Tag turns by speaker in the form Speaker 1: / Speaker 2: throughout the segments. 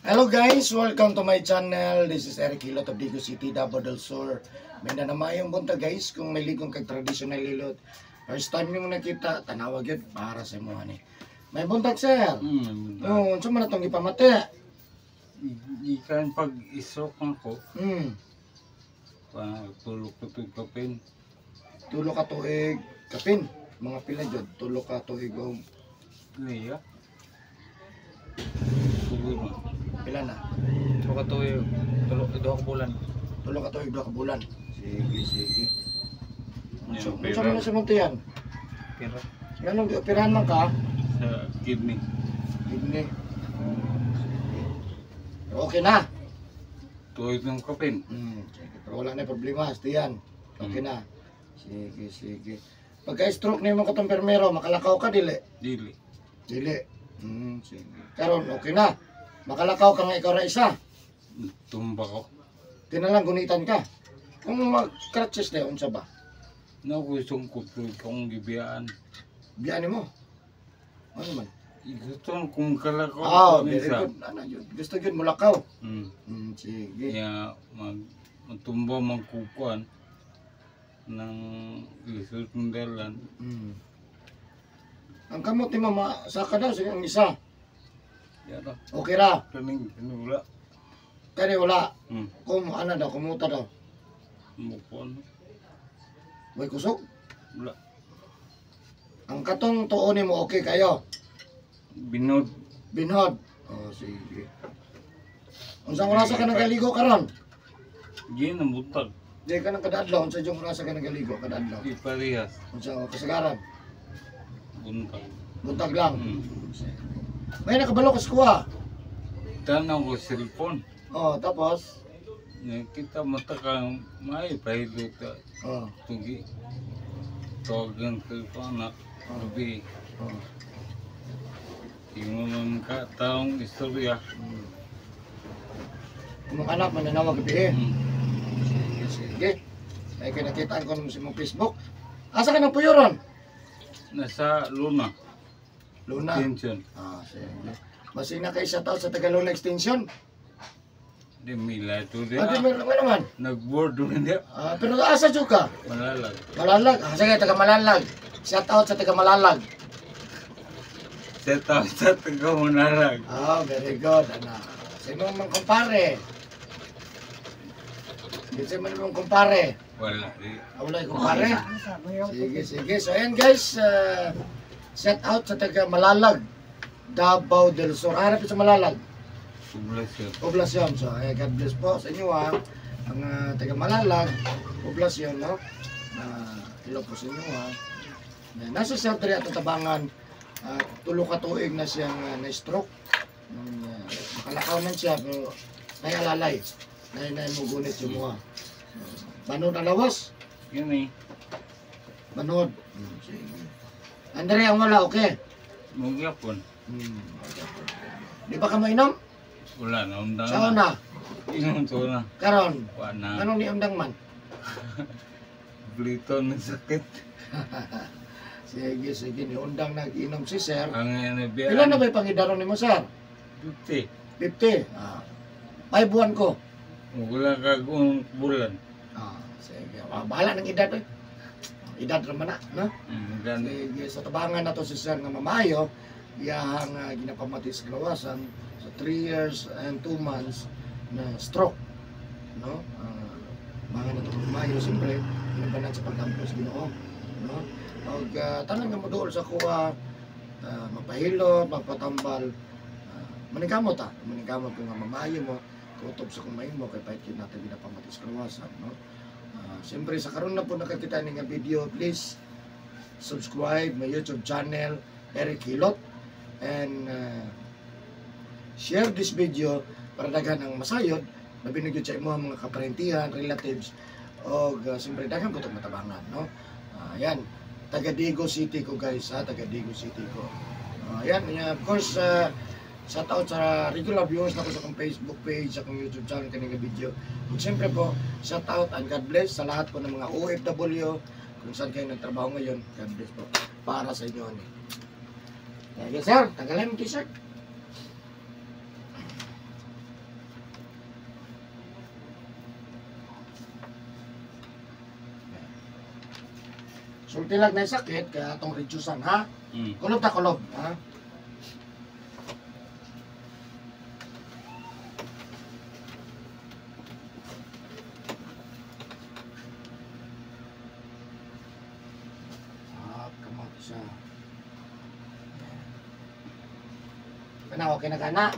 Speaker 1: Hello guys, welcome to my channel. This is Eric Hilot of Digos City, Davao del Sur. May nanamayong buntag, guys, kung may ligong kag traditional hilot. First time nimo nakita, tanawag yun para sa imo ani. May buntag, sir. Oh, unsa man atong gipamati?
Speaker 2: Gikan pag isok ko, pa tulog ko tuig kapin.
Speaker 1: Tulo ka tuig kapin. Mga pila jud tulo ka tuig og
Speaker 2: Liya. Tuloy mo.
Speaker 1: Pila na?
Speaker 3: Tulo ka tuig, tulo, 2 ka bulan.
Speaker 1: Tulo ka tuig 2 ka bulan. Sige, sige.
Speaker 2: Yan,
Speaker 1: Unsa
Speaker 2: pera
Speaker 1: man na sa muntian?
Speaker 3: Pero
Speaker 1: Nganong gioperahan man ka?
Speaker 2: sa kidney.
Speaker 1: Kidney. Sige. Pero okay na.
Speaker 2: Tuig ng kapin.
Speaker 1: Sige. Pero wala na problema, tiyan. Okay na. Sige, sige. Pagka-stroke nimo katong permero, makalakaw ka dili?
Speaker 2: Dili.
Speaker 1: Dili. Sige. Karon okay na. Makalakaw ka nga ikaw ra isa.
Speaker 2: Tumba ko.
Speaker 1: Tinalang gunitan ka. Kung mag-crutches na unsa ba?
Speaker 2: Na ko sungkot ko kung gibiyaan.
Speaker 1: Biyaan mo. Ano man?
Speaker 2: Gusto kong kalakaw
Speaker 1: Ah,
Speaker 2: ko
Speaker 1: very
Speaker 2: minsan.
Speaker 1: good. Ano yun? Gusto yun mulakaw. Sige.
Speaker 2: Kaya mag matumba magkukuan ng lisod ng dalan.
Speaker 1: Ang kamot ni mama, saka daw sige ang isa.
Speaker 2: Yara,
Speaker 1: Okay ra.
Speaker 2: kaning wala.
Speaker 1: Kani wala. Kung ano daw, kumuta daw.
Speaker 2: Mukuan.
Speaker 1: May kusog.
Speaker 2: Wala.
Speaker 1: Ang katong tuon nimo okay kayo.
Speaker 2: Binod.
Speaker 1: Binhod. Oh, sige. Unsang orasa ka nagaligo karon?
Speaker 2: Di na butag.
Speaker 1: Di ka nang kadadlaw, unsa jung orasa ka nagaligo kadadlaw?
Speaker 2: Di parehas.
Speaker 1: Unsa kasagaran?
Speaker 2: Buntag.
Speaker 1: Buntag lang. Sige. May nakabalo ka sa kuha.
Speaker 2: Tanaw ko cellphone.
Speaker 1: Oh, tapos
Speaker 2: Nakita mata ka may pahilo ta tugi. Tawagan cellphone na. Gabi. Di mo man ka taong istorya.
Speaker 1: Imong anak mananawag gabi eh. Sige, sige. Ay kay nakitaan ko sa imong Facebook. Asa ka nang puyuron?
Speaker 2: Nasa Luna.
Speaker 1: Luna.
Speaker 2: Extension.
Speaker 1: Ah, sige. Masina kay sa tao sa taga Luna Extension.
Speaker 2: Di mila ito di.
Speaker 1: Ah, di meron naman.
Speaker 2: Nag-board doon di.
Speaker 1: Ah, pero asa jud ka?
Speaker 2: Malalag.
Speaker 1: Malalag. Ah, sige, taga Malalag. Shout out sa taga Malalag.
Speaker 2: Sa tao sa taga Malalag.
Speaker 1: Ah, very good. Ana. Sa imong mga kumpare. Sige, sa imong kumpare.
Speaker 2: Wala di.
Speaker 1: Ah, wala yung kumpare. Sige, sige. So, ayan guys. Shout out sa taga Malalag. Davao del Sur. Harap sa Malalag.
Speaker 2: Poblasyon.
Speaker 1: Poblasyon. So, ayan, God bless po sa inyo ha. Ang taga Malalag, Poblasyon, no? Hello po sa inyo ha. Nasa shelter at tabangan, tulo ka tuig na siyang na-stroke. Makalakaw man siya, pero naialalay. Nay mo gunit yung mga. Banod ang lawas.
Speaker 2: Yun eh.
Speaker 1: Banod. Sige. Andre, ang wala, okay?
Speaker 2: Magyapon.
Speaker 1: Di ba ka mainom?
Speaker 2: Wala na undang.
Speaker 1: Sa una,
Speaker 2: Inom to na.
Speaker 1: karon.
Speaker 2: Wala na.
Speaker 1: Anong ni undang man?
Speaker 2: Blito ng sakit.
Speaker 1: Sige, sige, ni undang nag-inom si sir.
Speaker 2: Ang nabiyaan.
Speaker 1: Ilan na ba yung pangidaron nimo, sir?
Speaker 2: 50.
Speaker 1: 50. Ah. 5 buwan ko.
Speaker 2: Wala ka kung bulan.
Speaker 1: Ah, sige. Ah, bahala ng edad eh. Edad naman na, no?
Speaker 2: Gani.
Speaker 1: Sige, sa tabangan na to si sir nga mamayo, iyahang ginapamati sa kalawasan sa 3 years and 2 months na stroke, no? Mga na to mamayo, siyempre, ginabanan sa pagkampos Ginoo, no? Og tanan nga moduol sa kuha, mapahilot, magpatambal, maningkamot ta, maningkamot kung nga mamayo mo, kutob sa kung mahimo kay pahit yun natin ginapamati sa kalawasan, no? Siyempre sa karon na po nakakita ni nga video, please subscribe my YouTube channel Eric Hilot and share this video para daghan ang masayod labi na gyud sa imong mga kaparentihan, relatives og siyempre daghan po tong matabangan, no? Yan, taga Digos City ko guys ha, taga Digos City ko. Yan, yeah, of course, shout out sa regular viewers nako sa akong Facebook page, sa akong YouTube channel kaning nga video. Ug siyempre po, shout out and God bless sa lahat po ng mga OFW kung saan kayo nagtrabaho ngayon. God bless po para sa inyo ni. Yes, sir, tanggalin mo t-shirt. Sulti lang na sakit kaya atong reducean ha. Kulob ta kulob ha. Ah, kamot siya. Kana okay na kana.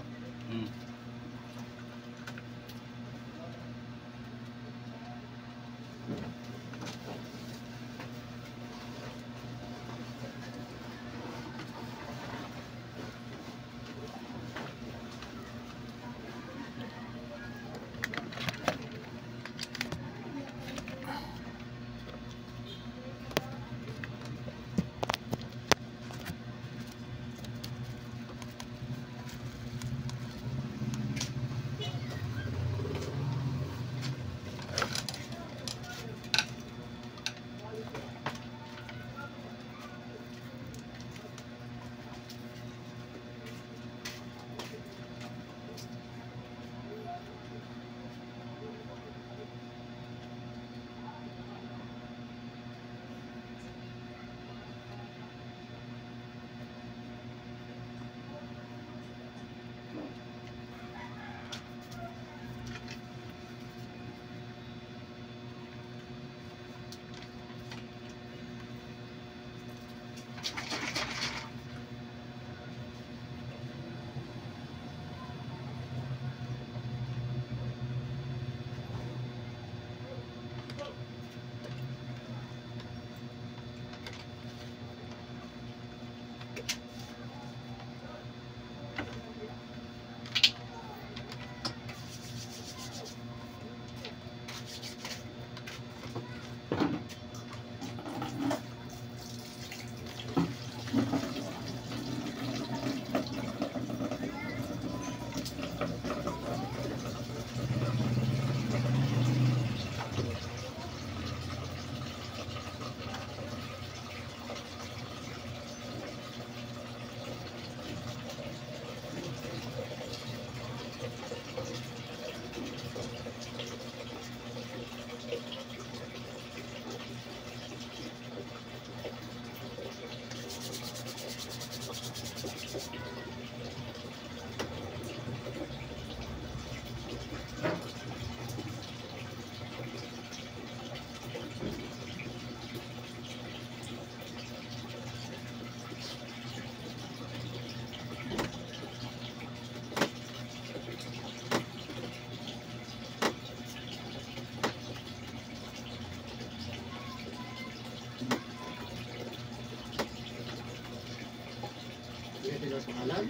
Speaker 1: Pangalan?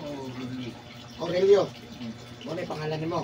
Speaker 2: Aurelio.
Speaker 1: Aurelio. Mo na pangalan nimo.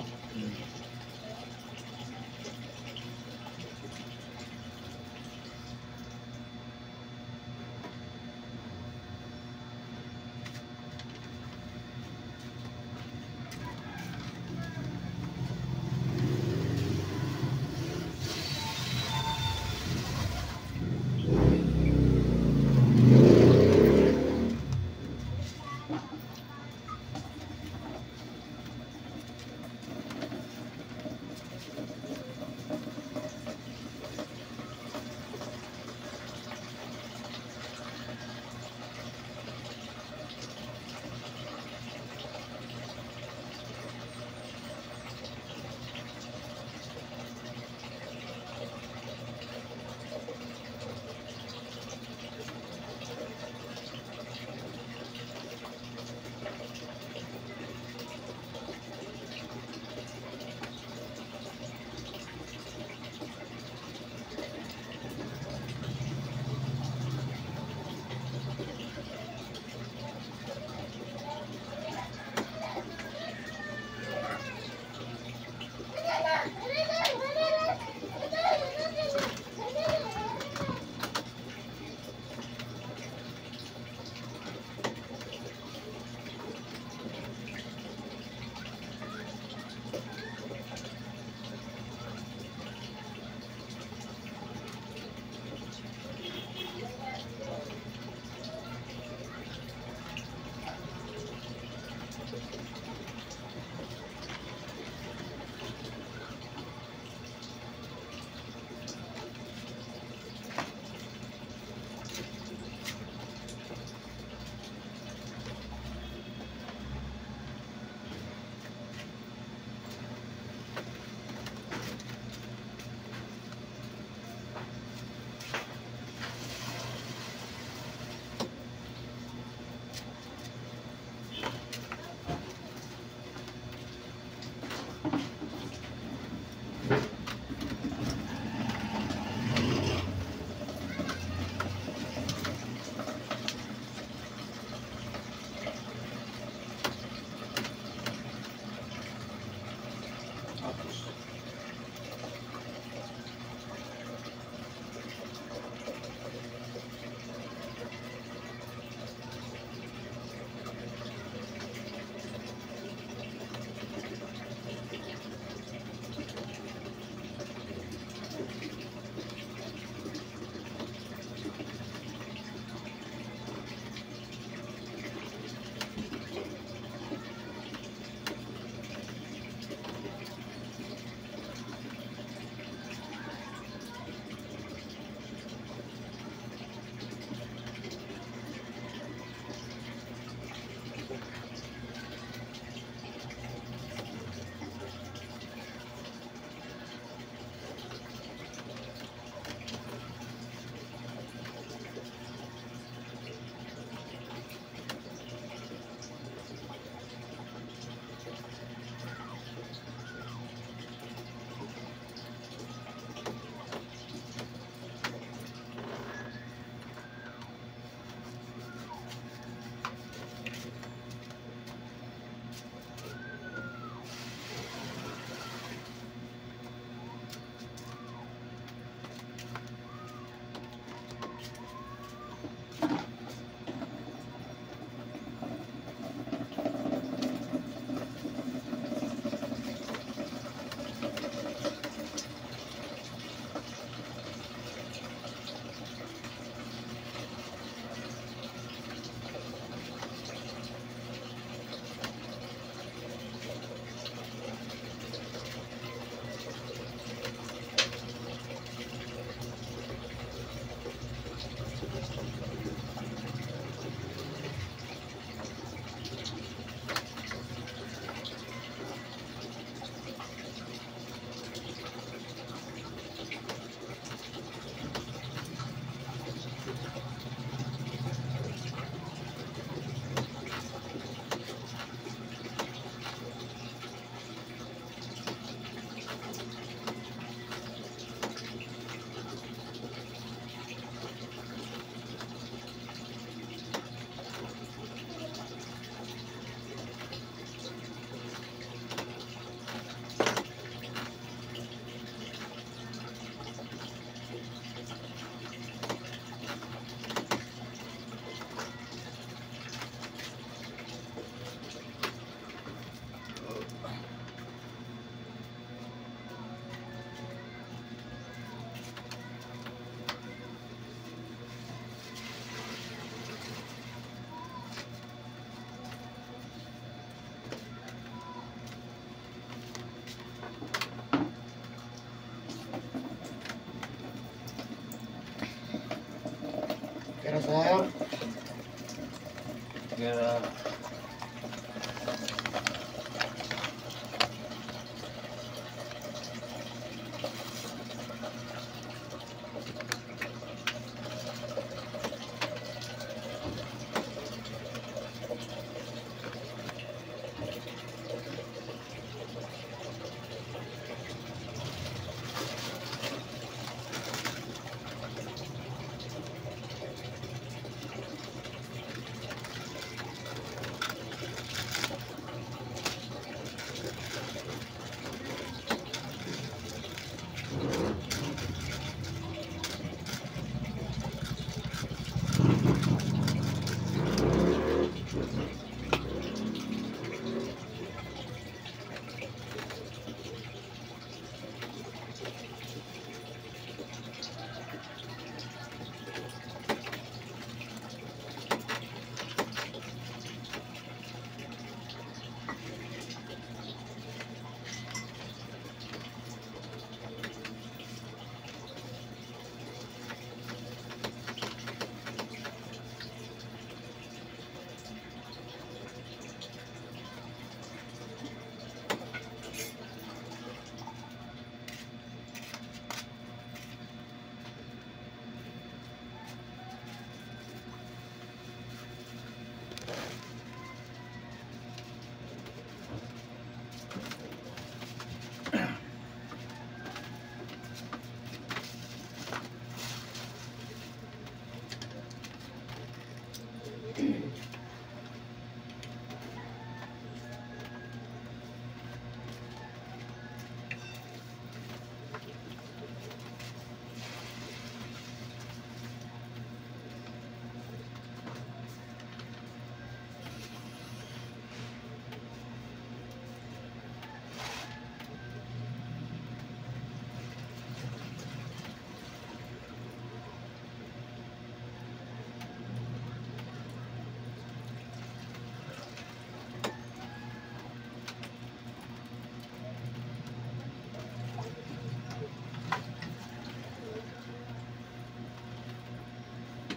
Speaker 2: Kaya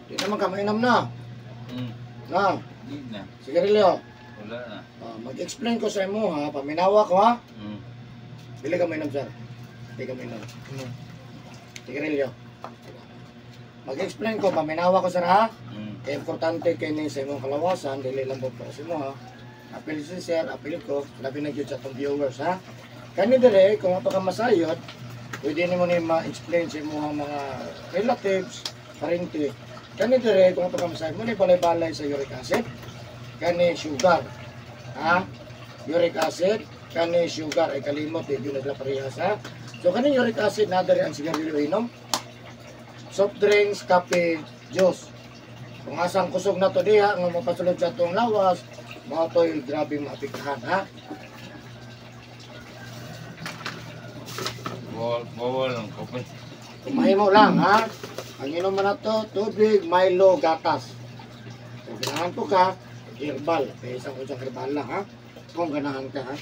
Speaker 1: Di naman ka mainam na. Na,
Speaker 2: Di na.
Speaker 1: sigarilyo.
Speaker 2: Wala na.
Speaker 1: Mag-explain ko sa imo ha, paminawa ko ha. Dili ka mainam, sir. Dili ka mainam. Sigarilyo. Mag-explain ko, paminawa ko sir ha. Kaya importante kay ni sa imong kalawasan, dili lang po para sa imo ha. Apil si sir, apil ko, labi na gyud sa atong viewers ha. Kani dire, kung apa ka masayod, pwede nimo ni ma-explain sa imong mga relatives, parente. Kani dire, kung apa ka masayod, mo ni balay-balay sa uric acid, kani sugar. Ha? Uric acid, kani sugar ay kalimot, di gyud nagla parehas ha. So kani uric acid na dire ang sigarilyo inom, soft drinks, kape, juice. Kung asang kusog na to diha nga mapasulod sa atong lawas, mao to'y grabeng maapektahan ha.
Speaker 2: Bawal, bawal ang kape.
Speaker 1: Kung mahimo lang ha, ang inom mo na to, tubig, Milo, gatas. Kung ganahan po ka, herbal. Kaya isang kutsang herbal lang ha. Kung ganahan ka ha.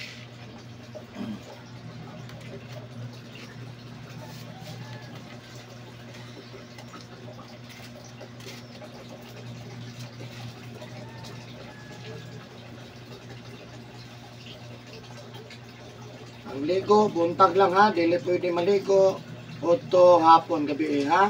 Speaker 1: Ang ligo, buntag lang ha, dili pwede maligo udto hapon gabi eh, ha.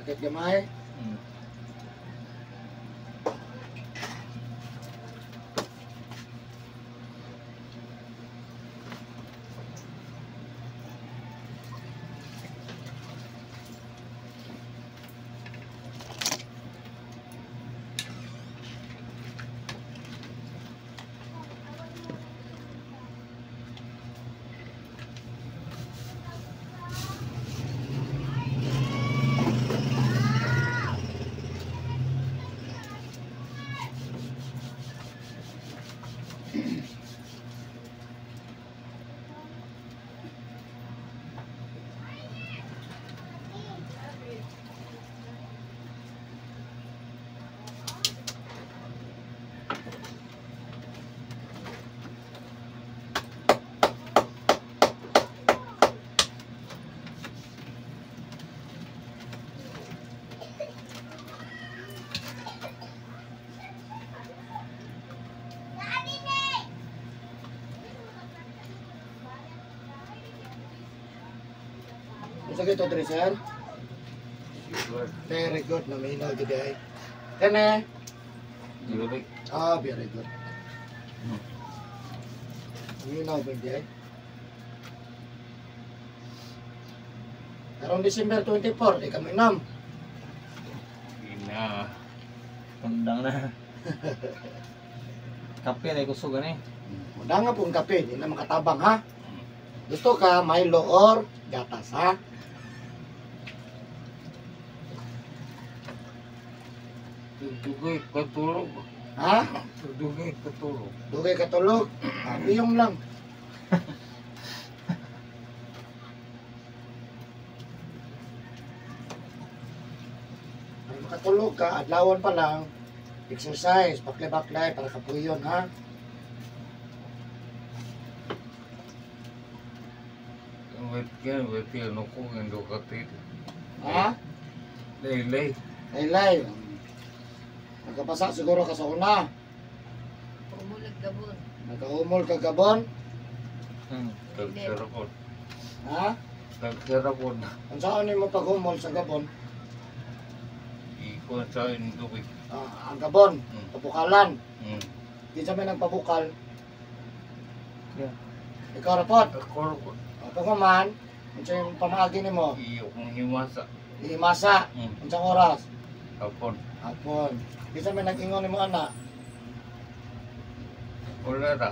Speaker 1: Sakit gamay. Unsa kay to diri, sir?
Speaker 2: Sugar.
Speaker 1: Very good, naminaw gid ay. Kene?
Speaker 2: Yuri.
Speaker 1: Ah, very good. Naminaw ba di ay? Karong December 24, di ka mainom.
Speaker 2: Ina.
Speaker 3: Undang na. Kape na kusog ani.
Speaker 1: Muna nga pong kape, di na makatabang ha. Gusto ka, Milo or gatas ha?
Speaker 2: Dugay katulog.
Speaker 1: Ha?
Speaker 2: Dugay katulog.
Speaker 1: Dugay katulog. Ah, piyong lang. Para makatulog ka, adlawan pa lang, exercise, baklay-baklay para kapuyon ha.
Speaker 2: Wait yan, wait yan. Ako ng dukatit.
Speaker 1: Ha?
Speaker 2: Laylay.
Speaker 1: Laylay. Nagkapasa siguro ka sa una.
Speaker 4: Umulag gabon.
Speaker 1: Nagkaumol ka gabon.
Speaker 2: Tagsarapon.
Speaker 1: Ha?
Speaker 2: Tagsarapon.
Speaker 1: Ang saan mo paghumol sa gabon?
Speaker 2: Ikuan sa indukit.
Speaker 1: Ah, ang gabon, pabukalan. Di sa may nagpabukal.
Speaker 3: Yeah.
Speaker 1: Ikaw rapot.
Speaker 2: Ako rapot.
Speaker 1: Ako man, unsa yung pamaagi nimo?
Speaker 2: Iyo kong himasa.
Speaker 1: Ihimasa. Unsang oras?
Speaker 2: Hapon.
Speaker 1: Hapon. Di sa may nag-ingon nimo ana.
Speaker 2: Wala ra.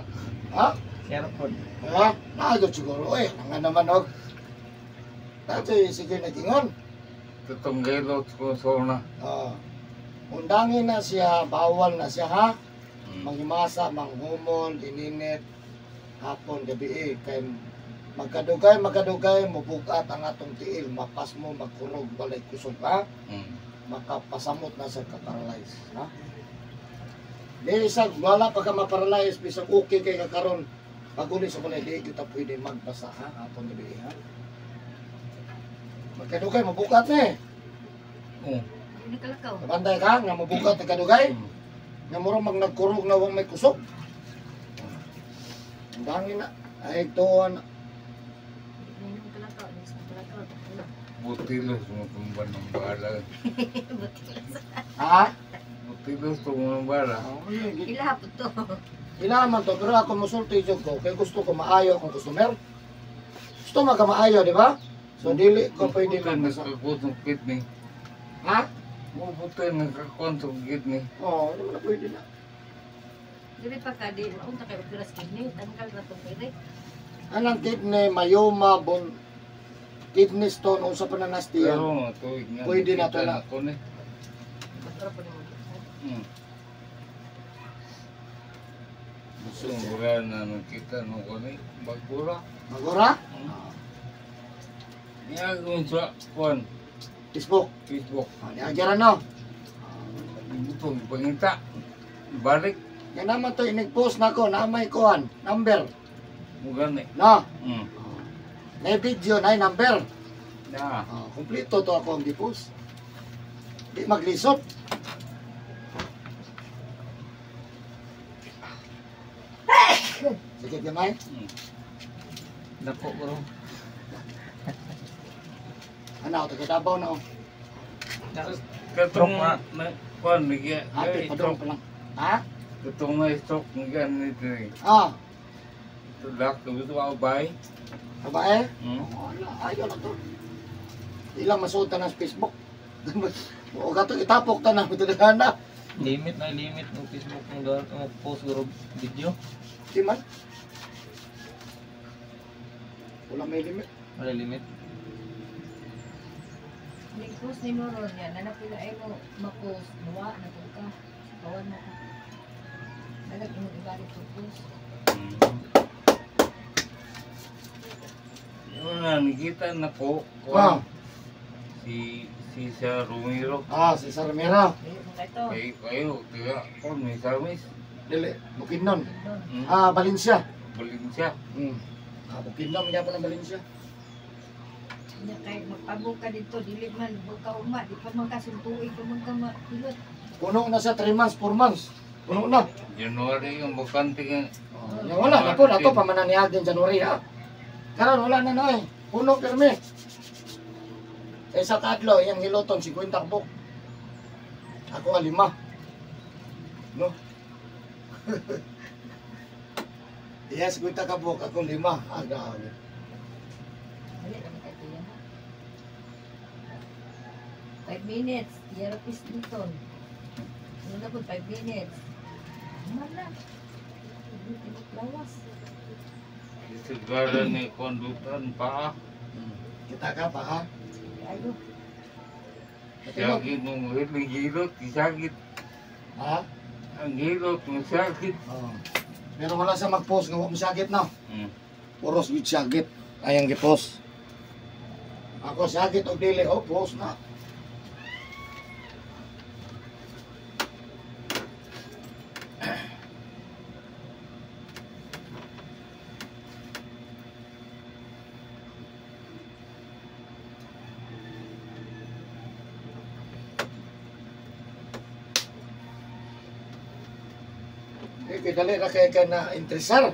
Speaker 1: Ha?
Speaker 3: Siya pod.
Speaker 1: Ha? Naagod siguro eh. Nga naman og. Dati sige nag-ingon.
Speaker 2: Tutong gelot ko sa una.
Speaker 1: Ah. Undangin na siya, bawal na siya ha. Manghimasa, manghumol, ininit, hapon, gabi eh. Kay magkadugay, magkadugay, mubugat ang atong tiil, mapas mo, magkurog, balay kusog ha. Makapasamot na sa kaparalyze ha. Di isag, wala pa ka maparalyze, bisag okay kay kakaron. Pag uli sa balay, di kita pwede magbasa ha, hapon, gabi eh, ha. Magkadugay, mabugat na eh.
Speaker 2: Oh.
Speaker 4: Hindi kalakaw.
Speaker 1: Kabantay ka, nga mabugat na kadugay. Nga murag mag nagkurog na wang may kusog. Ang dami na. Ay, tuon.
Speaker 4: Hindi kalakaw. Hindi sa kalakaw.
Speaker 2: Butilos mo tumba ng bala.
Speaker 4: Butilas.
Speaker 1: Ha?
Speaker 2: Butilos mo ng bala.
Speaker 1: Oh, yun.
Speaker 4: Ila po to.
Speaker 1: Ila man to, pero ako musulti jud ko. Kaya gusto ko maayo akong customer. Gusto man ka maayo, di ba? So, dili ko pwede
Speaker 2: Buti
Speaker 1: magbasa.
Speaker 2: nagkakusong kidney.
Speaker 1: Ha?
Speaker 2: Buti nagkakusong kidney.
Speaker 1: Oo, hindi mo na pwede na.
Speaker 4: Dili pa ka di maunta kay operas kidney, tanggal ra tong pere.
Speaker 1: Anang kidney, mayoma, bon, kidney stone, unsa pa na nasty yan.
Speaker 2: Pero nga tuig nga.
Speaker 1: Pwede na to
Speaker 2: nakita
Speaker 1: na.
Speaker 2: ko ni.
Speaker 4: Doktor po nimo.
Speaker 2: Gusto mo wala na nakita no ko ni. Bagura.
Speaker 1: Magura?
Speaker 2: Niya kung sa kuan
Speaker 1: Facebook.
Speaker 2: Facebook.
Speaker 1: Ah, niagyaran no.
Speaker 2: Butong pangita. Balik.
Speaker 1: Yan naman to, inig-post na ko, na may kuhan, number.
Speaker 2: Mugani.
Speaker 1: No? May video na number.
Speaker 2: Na.
Speaker 1: Ah, kumpleto to ako ang gipost. Di maglisod. Sige gamay.
Speaker 3: Dako bro.
Speaker 1: Ano, taga Davao na oh.
Speaker 2: Katong
Speaker 3: Stroke
Speaker 2: na kuan nagya.
Speaker 1: Happy pa doon pa lang. Ha?
Speaker 2: Katong na stroke nagya nito.
Speaker 1: Ah,
Speaker 2: Tulak gusto ako bay.
Speaker 1: babae? Wala, ayaw na to. Di lang masuot na ng Facebook. O gato itapok ta na ito na.
Speaker 3: Limit na limit ng Facebook ng mo post guro video.
Speaker 1: Di man. Wala may limit.
Speaker 3: Wala limit.
Speaker 4: Nag-post ni mo ron yan. Nanap pila ay mo ma-post. Muwa na po ka. Kawan mo ka. Dalag imong ibalik to post.
Speaker 2: Yun na, nakita na ko.
Speaker 1: Ah,
Speaker 2: Kuan si si Sir Romero.
Speaker 1: ah si Sir Romero.
Speaker 4: Dili mo ka ito.
Speaker 2: Kayo kayo tiga kuan may samis.
Speaker 1: Dili, Bukidnon.
Speaker 4: Doon.
Speaker 1: Ah, Valencia.
Speaker 2: Valencia.
Speaker 1: Ah, Bukidnon gyapon ang Valencia.
Speaker 4: Nya kay magpabok ka dito, dili man buka uma, di pa man ka suntuig pa man ka mahilot.
Speaker 1: Puno na sa 3 months, 4 months. Puno na.
Speaker 2: January yung bakante nga.
Speaker 1: Oh, nya wala na po nato pa man na niaging January ha. Karon wala na na eh. Puno pirmi. Kaysa kadlaw iyang hiloton 50 kabuk. Ako nga lima. No? Iya, 50 kabuk, ako lima. Ah, grabe.
Speaker 4: Dali ra man kay yan. 5 minutes, Tierra Piston. Ano na po, 5 minutes. Ano na? Hindi lawas.
Speaker 2: Isigara ni kondutan pa.
Speaker 1: Kita ka pa ha?
Speaker 4: Ayo,
Speaker 2: Sakit mong hiling hilot, sakit.
Speaker 1: Ha?
Speaker 2: Ang hilot, masakit.
Speaker 1: Oh. Pero wala siya mag-post nga wa mo sakit na. Puros with sakit. Ayang gi-post. Ako sakit og dili oh, post na. Eh, kay dali ra kay ka na interesar.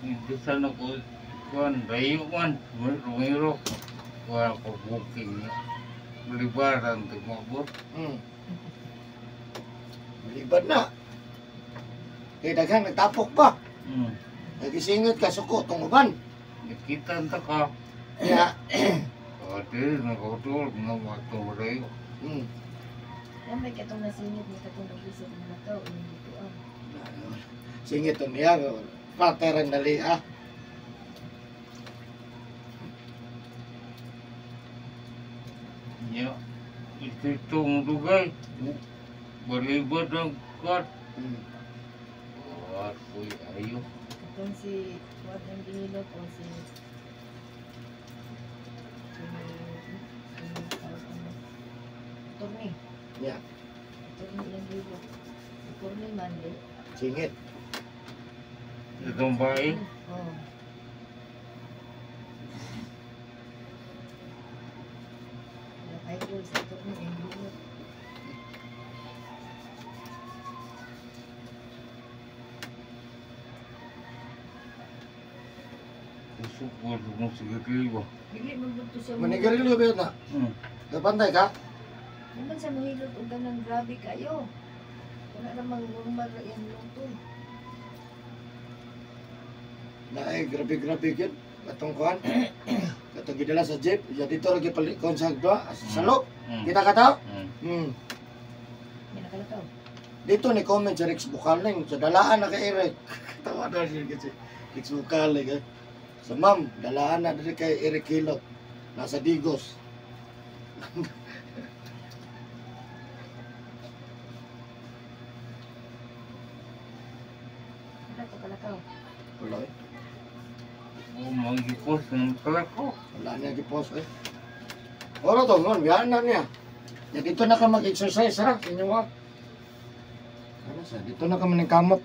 Speaker 2: Hindi sana ko, kuan, dayo man, rumiro. Kuan ko booking niya. Libaran tumabot.
Speaker 1: Libad na. Kay daghan nagtapok pa. Nagisingit ka suko tong uban.
Speaker 2: Nakita ta ka.
Speaker 1: Ya.
Speaker 2: Ate, nakutol, nga matulay.
Speaker 4: Yan may katong nasingit ni katong nag-isip ng mga tao, yung dito ah.
Speaker 1: Singit to niya. Pateran dali ah.
Speaker 2: Ya, ito itong lugay. Balibad ang kat. Ako'y ayaw.
Speaker 4: Katong si Juan ang ginilot o si Torni.
Speaker 1: Ya.
Speaker 4: Torni ilang hilot. Torni man di.
Speaker 1: Singit.
Speaker 2: Itong bae.
Speaker 4: Oh. Idol sa torni ang hilot.
Speaker 2: Kusog ko mo sa gagaliwa.
Speaker 4: Dili man siya.
Speaker 1: Manigarilyo ba yun na? Napantay ka?
Speaker 4: Di man siya mohilot og ganang grabe kayo. Wala namang normal ra iyang luto.
Speaker 1: Na eh, grabe-grabe yun. Katong kuhan. Katong gidala sa jeep. Ya dito lagi palikon sa doa. Sa salo. Kita ka tao?
Speaker 4: May nakalakaw.
Speaker 1: Dito ni comment sa Rex Bukaling. Sa dalaan na kay Eric. Tawa na siya kasi. Rex Bukaling eh. Sa ma'am, dalaan na dito kay Eric Hilot. Nasa Digos.
Speaker 4: Wala to kalakaw.
Speaker 1: Wala eh.
Speaker 2: O manggipos ng kalako.
Speaker 1: Wala niya gipost eh. Oro to, ngon, biyahan na niya. Ya, dito na ka mag-exercise ha, inyo ha. Ano sa, dito na ka maningkamot.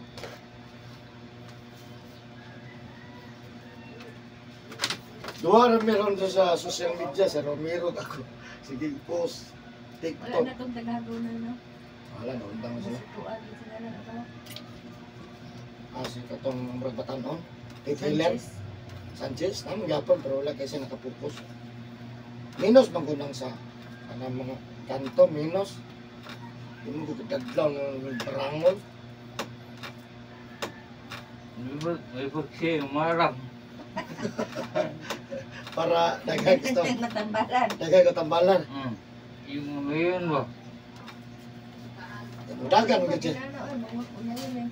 Speaker 1: Duha ra meron sa social media, sa Romero ako. Sige, post.
Speaker 4: Wala
Speaker 1: TikTok.
Speaker 4: na tong daghago na no.
Speaker 1: Wala na, undang sila.
Speaker 4: Masikuan dito na lang ako.
Speaker 1: Ah, si katong murag batanon. Taylor.
Speaker 4: Sanchez.
Speaker 1: Sanchez, namo gyapon pero wala kasi nakapokus. Minus man ko nang sa kanang mga kanto minus. Di mo ko kadadlaw ng barangon.
Speaker 2: May siya umarang.
Speaker 1: Para daghay gusto.
Speaker 4: Matambalan.
Speaker 1: Daghay ko tambalan.
Speaker 2: Yung ano yun ba?
Speaker 1: Dagan mo gyud.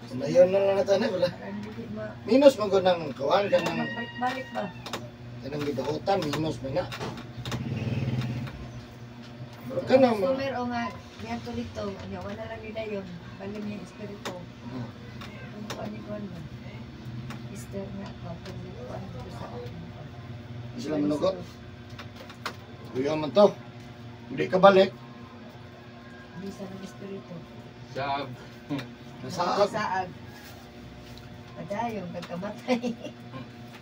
Speaker 1: Unayon na lang nato na wala. Minus man ko nang kuan kanang
Speaker 4: Balik-balik ba?
Speaker 1: kanang gidahutan minus man na. Pero kanang mga
Speaker 4: Customer o nga niadto dito, nya wala lang ni dayon. Bali niya espiritu. Kung kuan ni kuan mo. Easter nga ako kuan dito sa
Speaker 1: Di sila manugot. Kuya man to. Hindi ka balik.
Speaker 4: Bisa ng espiritu.
Speaker 2: Saag.
Speaker 1: Nasaag.
Speaker 4: Saag. Padayon, kagkamatay.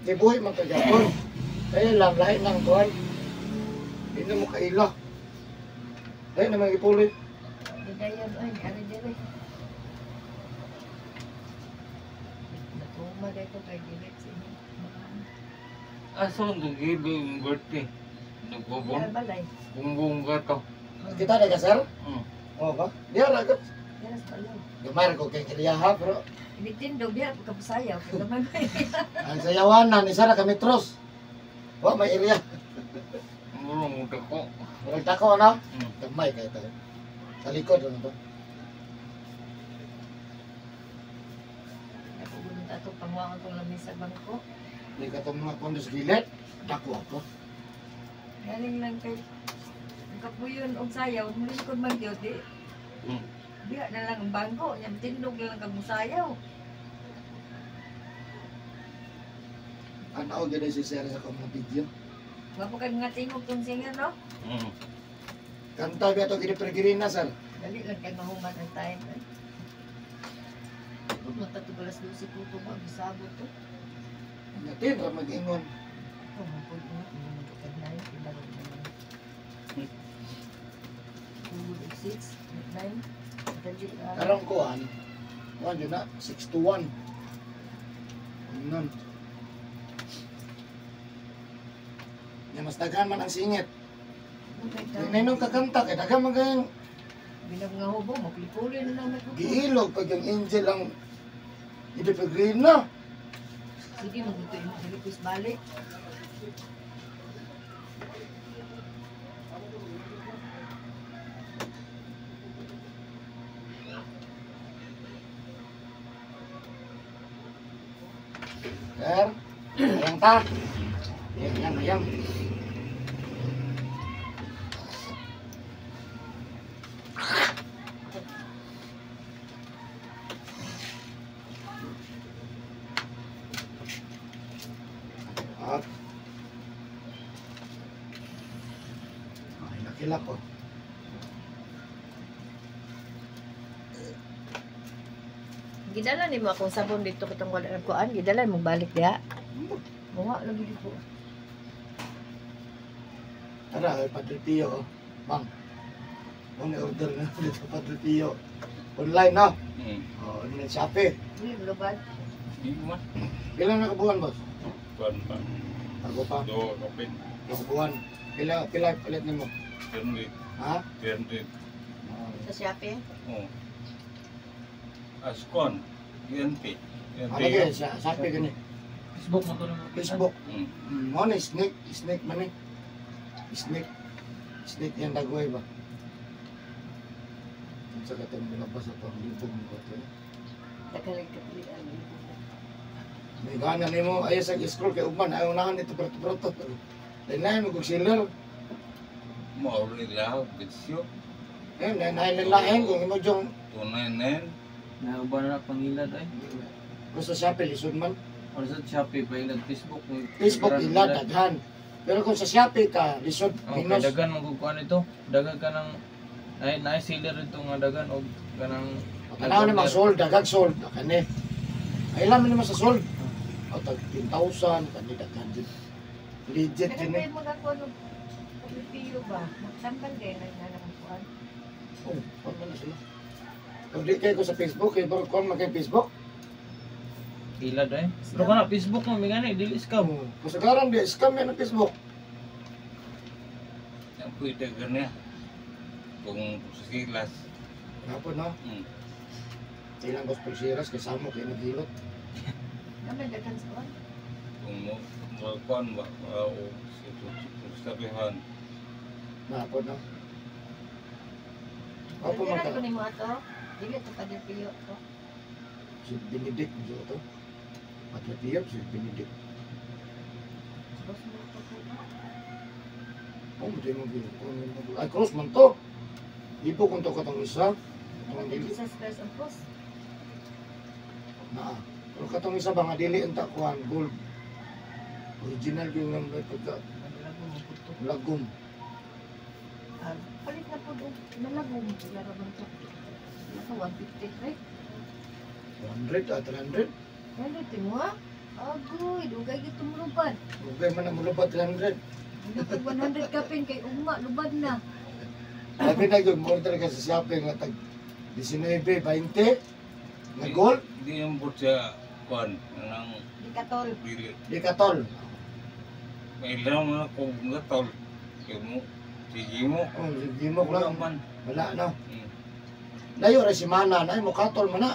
Speaker 1: Di buhi man kagapon. Kaya lang, lain lang kuhan. Hindi na mo kaila. Lain naman ipulit.
Speaker 4: Dayon, oy, ari diri. Natuma dito kay Dilip sa inyo.
Speaker 2: Asa ang gibi yung birthday? Nagkubong?
Speaker 4: Balay.
Speaker 2: Kunggong ka to.
Speaker 1: Kita na ka, sir?
Speaker 2: Mm.
Speaker 1: Oo ba? Di ara ka.
Speaker 4: Diyan sa balay.
Speaker 1: Gamay ra ko kay kiliyaha, pero
Speaker 4: Initindog diha pagkapasayaw kay gamay may.
Speaker 1: ang sayawanan, isa ra kami tros. Wa may area.
Speaker 2: Murong ko.
Speaker 1: Murag dako ano?
Speaker 2: Mm.
Speaker 1: Gamay kay to. Sa likod ano to?
Speaker 4: Napugunod ato panguangan kong lamis sa bangko.
Speaker 1: Di ka itong mga kondo sa gilid. Dako ako.
Speaker 4: Galing lang kay ang kapuyon og sayaw, mulingkod man gyud di.
Speaker 2: Mm.
Speaker 4: Diha na lang ang bangko, nya tindog na lang kag musayaw.
Speaker 1: Ano gyud si sir sa akong mga video.
Speaker 4: Wa po kay mga tingog tong singer no?
Speaker 2: Mm.
Speaker 1: Kanta ba ito gini sir?
Speaker 4: Dali lang kay mahuman ang time. Eh. Huwag mo tatog alas 12 ko ito ba? Gisabot to.
Speaker 1: Natin ra mag-ingon.
Speaker 4: Ito, mapod mo. Hindi mo tukad na yun. Pinarog na lang. Tulog og 6, 9. Dali lang.
Speaker 1: Karong kuan. Kuan yun na 6 to 1. Nan. Ya mas daghan man ang singit. Di na kakanta kay daghan man kayong
Speaker 4: Binag nga hubo, maglikuli na lang may
Speaker 1: giilog pag yung angel ang idipigrina.
Speaker 4: Sige, magluto yung request balik.
Speaker 1: Sir, ayang ta. Yan, yan, ayan. At ay, nakilap ko.
Speaker 4: Gidala nimo akong sabon dito kitong wala nagkuan, gidala mo balik diha. Muha lagi dito.
Speaker 1: Tara, ay, Padre Pio. Oh. Bang. Bang, order na dito Padre Pio. Online na.
Speaker 2: Mm.
Speaker 1: Oh, online Shopee.
Speaker 4: Dili global.
Speaker 2: Di man.
Speaker 1: Ilan na kabuhan, boss?
Speaker 2: Kuan pa.
Speaker 1: Ako pa.
Speaker 2: Do kapit.
Speaker 1: Nakabuhan. Pila palit nimo?
Speaker 2: 300.
Speaker 1: Ha?
Speaker 2: 300.
Speaker 4: Sa Shopee.
Speaker 2: Oh. Askon. NP.
Speaker 1: Ano kaya sa Shopee gani?
Speaker 3: Facebook mo to naman.
Speaker 1: Facebook.
Speaker 2: Mm.
Speaker 1: Mo ni snake, snake man ni. Snake. Snake yan dagway ba? Unsa ka tong milabas ato ang libog mo to.
Speaker 4: Dagalag ka pili ang libo.
Speaker 1: May gana nimo ayo sa scroll kay ugman ayaw nahan ito brato-brato. Lain mo kog seller.
Speaker 2: Mao rin lahat. Bitsyo.
Speaker 1: Eh, lain lain kung imo jong
Speaker 2: 299.
Speaker 3: Nauban na pangilad ay.
Speaker 1: kung sa Shopee lisod man.
Speaker 3: Or sa Shopee pailad Facebook.
Speaker 1: Facebook ila daghan. Pero kung sa Shopee ka lisod
Speaker 3: Okay,
Speaker 1: minus.
Speaker 3: dagan mo kuan ito. Dagan ka ng ay naay seller dito nga dagan og kanang
Speaker 1: Tanaw ni mga sold, daghang sold kani. Ay ilan man naman sa sold? O tag 10,000 kani daghan jud. Legit
Speaker 4: Pero
Speaker 1: jud
Speaker 4: may
Speaker 1: ni.
Speaker 4: mga kuan og Pilipino ba? Magtambal kay nang kuan.
Speaker 1: Oh, kuan man na sila. Kung di kayo ko sa Facebook, kay bro, kuan man kay Facebook.
Speaker 3: ilad ay. Pero kana Facebook mo may gani dili scam.
Speaker 1: Oh, kasagaran di scam yan ang Facebook.
Speaker 2: Ang pwede ganyan. Kung silas.
Speaker 1: Hapon na.
Speaker 2: Mm.
Speaker 1: Ilang gospel series kay samo kay naghilot.
Speaker 4: Naman daghan sa kuan.
Speaker 2: Kung mo kuan ba o sabihan.
Speaker 1: Hapon na. Hapon man
Speaker 4: Dili
Speaker 1: ka.
Speaker 4: ko nimo ato. Dili to Padre Pio to.
Speaker 1: Si Benedict mo to. Padre Pio, si Benedict.
Speaker 4: Boss mo to po.
Speaker 1: Oh, mo mo mo. Ay cross man to. Ibo kung to katong isa. Katong dili.
Speaker 4: Jesus Christ ang cross.
Speaker 1: Naa. Pero katong isa ba nga dili unta kuan gold. Original gyud nga pagka
Speaker 4: Lagom mo puto.
Speaker 1: lagom.
Speaker 4: Palit na po og nalagom sila ra man to. Naka 150 right?
Speaker 1: 100 at 300.
Speaker 4: Ano timo ha? Agoy, dugay gid tumulubad.
Speaker 1: Ugay man ang mulubad 300.
Speaker 4: Hindi ko 100 kapin kay ugma lubad na.
Speaker 1: Labi na yun, order ka sa shopping nga tag 19, 20 na gold,
Speaker 2: Di yung po siya kuan nang
Speaker 4: Di katol.
Speaker 2: dili.
Speaker 1: Di katol.
Speaker 2: May lang na kung nga tol. Kaya mo, sige mo.
Speaker 1: Oh, sige mo
Speaker 2: Wala
Speaker 1: lang.
Speaker 2: man.
Speaker 1: Wala na. Layo ra si Mana, na mo katol man na.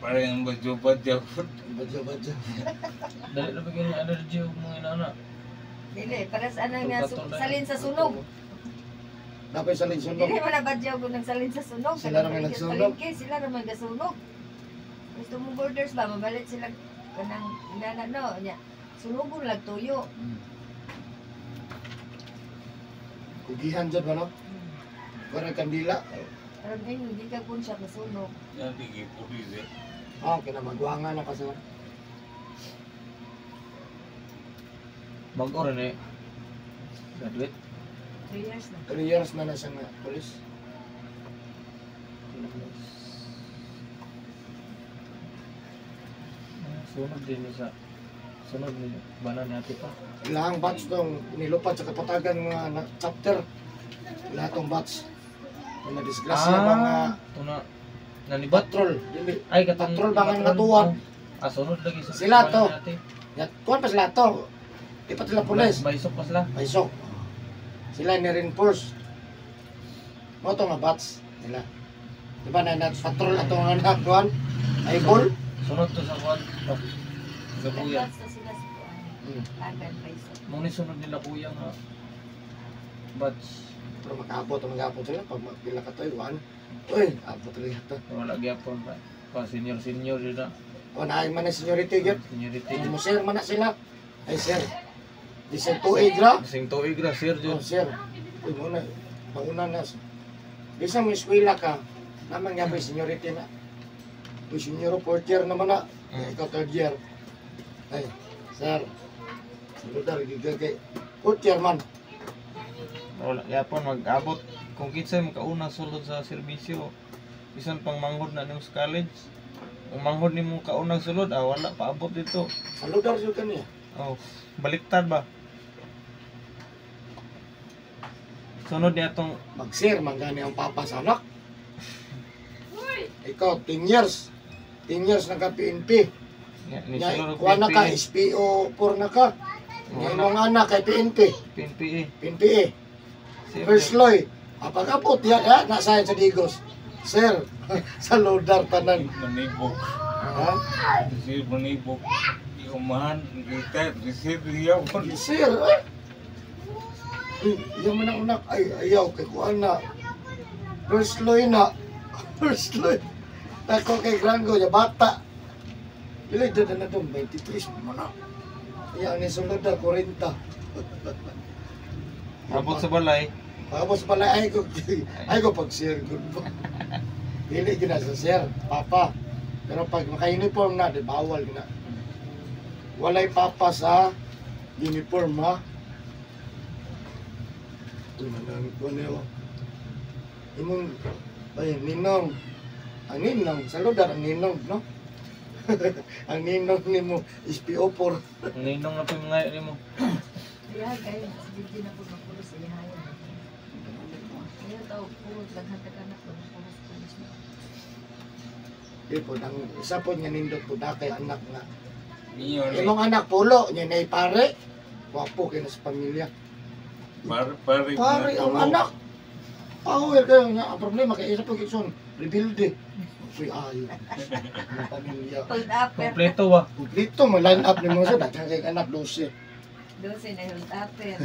Speaker 2: Parang badyo-badyo.
Speaker 1: Badyo badyo.
Speaker 3: Dali na bigyan ng allergy og mga inana.
Speaker 4: Dili, para sa ana nga
Speaker 3: Katol na.
Speaker 4: salin sa sunog.
Speaker 1: Napay sa sunog.
Speaker 4: Dili man na badyaw kung nagsalin sa sunog.
Speaker 1: Sila ra may nagsunog.
Speaker 4: Palengke, sila ra may gasunog. Gusto mo borders ba, mamalit sila kanang inana no, nya. Sunogon lang tuyo.
Speaker 1: Kugihan jud ba no? Parang kandila.
Speaker 4: Karon ay hindi ka kun siya masunog.
Speaker 2: Yan, di pulis eh.
Speaker 1: Oh, kinamagwangan na kasi.
Speaker 3: Bag-o ra ni. Graduate.
Speaker 4: 3 years na.
Speaker 1: 3 years na na siya nga pulis.
Speaker 3: Ah, sunod din ni sa sunod ni bana ni ate pa.
Speaker 1: Ilahang batch tong nilupad sa kapatagan nga na, chapter. Lahat tong batch. Mga disgrasya mga
Speaker 3: Tuna nanibat.
Speaker 1: Patrol. Dili.
Speaker 3: Ay katong
Speaker 1: Patrol ba nga
Speaker 3: patrol.
Speaker 1: natuwad?
Speaker 3: Oh. Ah, sunod lagi sa
Speaker 1: Sila
Speaker 3: bana
Speaker 1: to.
Speaker 3: ni ate.
Speaker 1: Ya, kuan pa sila to. Di pa sila pulis.
Speaker 3: Baysok pa sila.
Speaker 1: Paisok. Sila ni reinforce. Mo to nga batch nila. Di ba na na patrol ato nga nakuan? Ay bol.
Speaker 3: Sunod to sa kuan. Sa kuya.
Speaker 4: Nagbatch na sila sa kuan. Tagan pa isa.
Speaker 3: Mo ni sunod nila kuya nga batch.
Speaker 1: Pero makaabot ang mga sila pag pila ka to one. Uy, abot rin ito.
Speaker 3: Wala gyapon pa. Pa senior senior yun na.
Speaker 1: O naay man na seniority gyud.
Speaker 3: Seniority.
Speaker 1: Mo sir man na sila. Ay sir. Di sir tuig ra.
Speaker 3: Kasing tuig ra sir
Speaker 1: Oh,
Speaker 3: jud.
Speaker 1: sir. Uy, muna. Pauna na. Bisan mo eskwela ka, naman nga ba yung seniority na. Uy, senior fourth year naman na. Ikaw third year. Ay, sir. Saludar, gigagay. Fourth year man.
Speaker 3: Wala gyapon mag-abot kung kinsay makauna sulod sa serbisyo. Bisan pang manghod na nimo sa college. Kung manghod nimo kaunang sulod, ah wala paabot dito.
Speaker 1: Saludar jud ka niya.
Speaker 3: Oh, baliktad ba? Sunod niya tong
Speaker 1: Mag-sir, man gani ang papa sa anak. Ikaw, 10 years. 10 years na ka PNP.
Speaker 3: ni
Speaker 1: Nya,
Speaker 3: sulod og
Speaker 1: kuha na ka,
Speaker 3: PNP.
Speaker 1: SPO 4 na ka. Nya, imong anak kay PNP.
Speaker 3: PNP eh.
Speaker 1: PNP eh.
Speaker 3: Sir,
Speaker 1: First Loy, apag-apot yan, ha? Nasa sa Digos. Sir, sa loader tanan.
Speaker 2: Manibok.
Speaker 1: Ha?
Speaker 2: Si manibok. Iumahan, retire, receive niya po.
Speaker 1: Sir, ay. Uy, ayaw man ang unak. Ay, ayaw, kay kuan na. First Loy na. First Loy. Ako kay Grango, ya bata. Dili, dyan na doon, 23 mo na. Iya, ang isulod na, 40.
Speaker 3: Abot sa balay.
Speaker 1: Tapos pala, ay ko pag sir, good po. Dili gina sa sir, papa. Pero pag maka-uniform na, di bawal gina. Walay papa sa uniform, ha? Uy, manang ko niyo. Imong, ay, ninong. Ang ninong, saludar ang ninong, no? Ang ninong nimo, SPO4.
Speaker 3: Ninong na po yung mga nimo.
Speaker 4: Iyahan kayo si Gigi na po magpulos sa iyahan. Ayaw tao puro daghan tag anak ko pulos pulos na.
Speaker 1: Di po, ang isa po nga nindot po na kay anak nga.
Speaker 2: Niyo ni.
Speaker 1: Imong anak pulo, niya nay pare. Wapo kay na sa pamilya.
Speaker 2: Pare, pare.
Speaker 1: Pare ang anak. Power kayo nga ang problema kay isa po kay son rebelde. Uy ayo. Ang pamilya.
Speaker 4: Hold upper.
Speaker 3: Kompleto ba?
Speaker 1: Kumplito mo line up nimo sa daghan kay anak 12.
Speaker 4: 12 na hold upper.